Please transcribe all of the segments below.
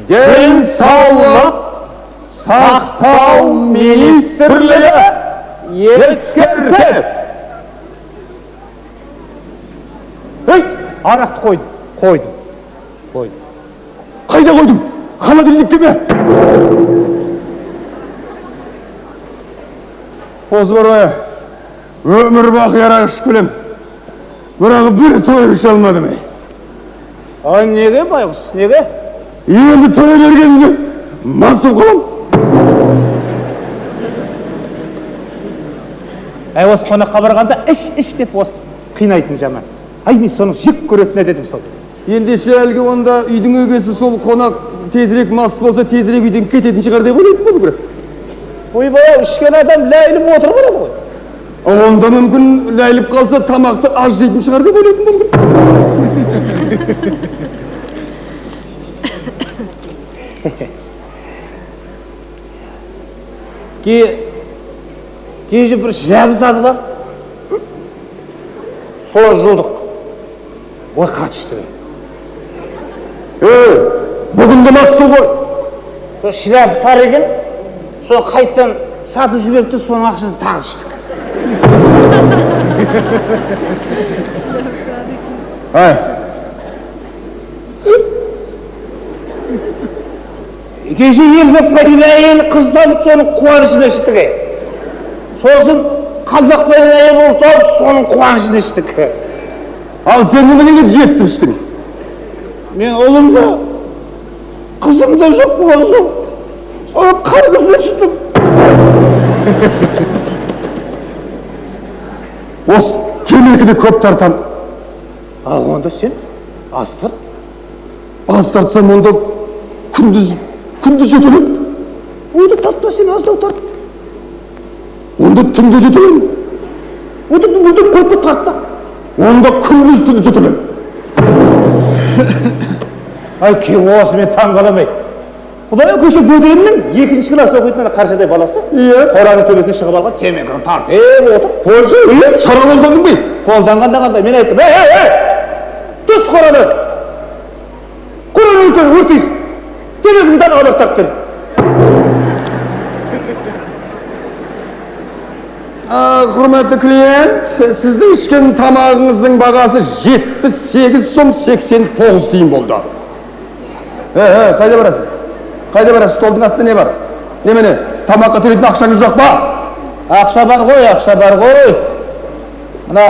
Денсаулық сақтау министрлігі ескертеді. Ей, арақты қойдым, қойдым, қойдым. Қайда қойдың? Холодильникке ме? Осы бар ғой, өмір бақи арақ ішіп келем. Бірақ бір тойып іше алмадым. Ей. А неге, байғұс, неге? Енді той бергенде мас болып қалам. Әй, осы қонаққа барғанда іш, іш деп осы қинайтын жаман. Ай, мен соны жек көретін едім сол. Ендеше әлгі онда үйдің өгесі сол қонақ тезірек мас болса, тезірек үйден кететін шығар деп ойлайтын болу керек. Ойбай, ішкен адам ләйліп отырып барады ғой. Онда мүмкін ләйліп қалса тамақты аз жейтін шығар деп ойлайтын болу керек. Кеше бір жабысады бар. Сол жудық. Ой, қатышты. Ей, бүгін де массың ғой. Сол шляпа тар екен, сол қайтадан сатып жіберді, соның ақшасын тағы іштік. Ай. Кеше Ермекбайдың әйелі қыз тауып, соның қуанышын іштік. Сосын Қалпақбайдың әйелі ұл тауып, соның қуанышын іштік. Ал сен неменеге жетісіп іштің? Мен ұлым да, қызым да жоқ болған соң, соның қарғысын іштім. Осы темекіні көп тартам. Ал онда сен аз тарт. Аз тартсам онда күндіз жетелем. Онда тартпа, сен аздау тарт. Онда түнде жетелем. Онда мүлдем қойып тартпа. Онда күндіз түні жетелем. Ай, кем осы мен таң қаламай. Құдай көше бөденнің 2-ші класс оқитын ана қаршадай баласы. Иә. Қораның төбесіне шығып алған темекіні тартып отыр. Қойшы, иә, шара қолдандың бе? Қолданғанда қандай? Мен айттым, ей, ей, ей, түс қораны. Қораны өртейсің. Темекіні далаға барып тарт дедім. Құрметті клиент, сіздің ішкен тамағыңыздың бағасы 78 сом 89 тиын болды. Қайда барасыз? Қайда барасыз? Столдың астында не бар? Немене, тамаққа төлейтін ақшаңыз жоқ па? Ақша бар ғой, ақша бар ғой. Мына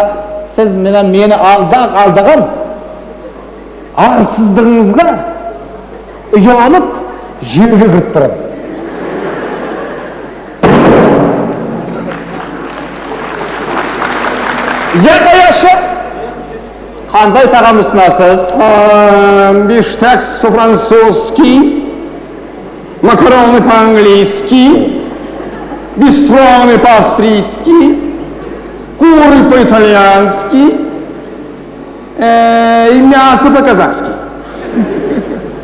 сіз мына мені алдаған арсыздығыңызға ұялып жерге кіріп барамын. Иә, даяшы, қандай тағам ұсынасыз? Бифштекс по-французски, макароны по-английски, бистроны по-австрийски, куры по-итальянски, и мясо по-казахски.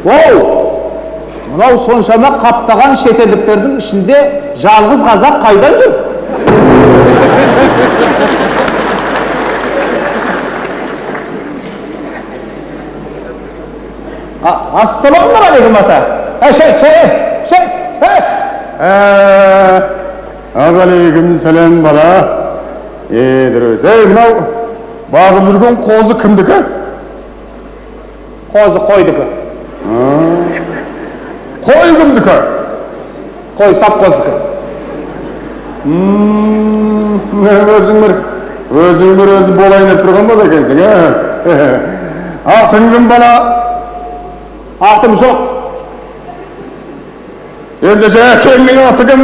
Оу, мынау соншама қаптаған шетелдіктердің ішінде жалғыз қазақ қайдан жүр? Ассалаумағалейкум, ата. Шай, шай, шай, шай. Ағалейкум сәлем, бала. Дұрыс. Ей, мынау бағып жүрген қозы кімдікі? Қозы қойдікі. Қой кімдікі? Қой сапқоздікі. Өзің бір өзі болайын деп тұрған бала екенсің, ә? Атың кім, бала? Атым жоқ. Ендеше әкеңнің аты кім?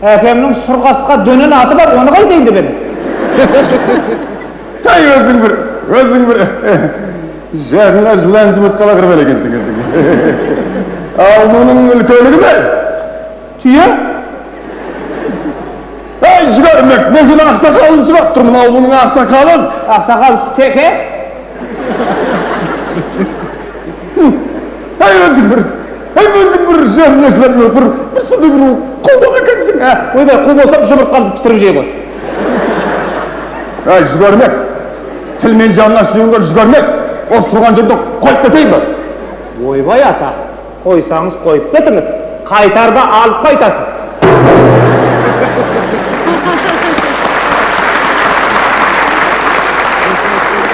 Әкемнің сұр қасқа дөнен аты бар, оны қайтайын деп едім. Қай өзің бір жағыңа жылан жұмыртқа лақтырып бер екенсің өзің. Ал мұның үлкені кім? Түйе? Ей, жүгермек, мен сенің ақсақалын сұрап тұрмын, ауылының ақсақалын. Ақсақал теке? Ай, өзің бір, ай, өзің бір жағыңа жылан бір сондай бір қолдау екенсің, ә? Ойбай, қу болсам жұмыртқамды пісіріп жей ғой. Ай, жүгермек, тіл мен жанына сүйенген жүгермек, осы тұрған жерде қойып кетейін бе? Ойбай, ата, қойсаңыз қойып кетіңіз, қайтарда алып қайтасыз.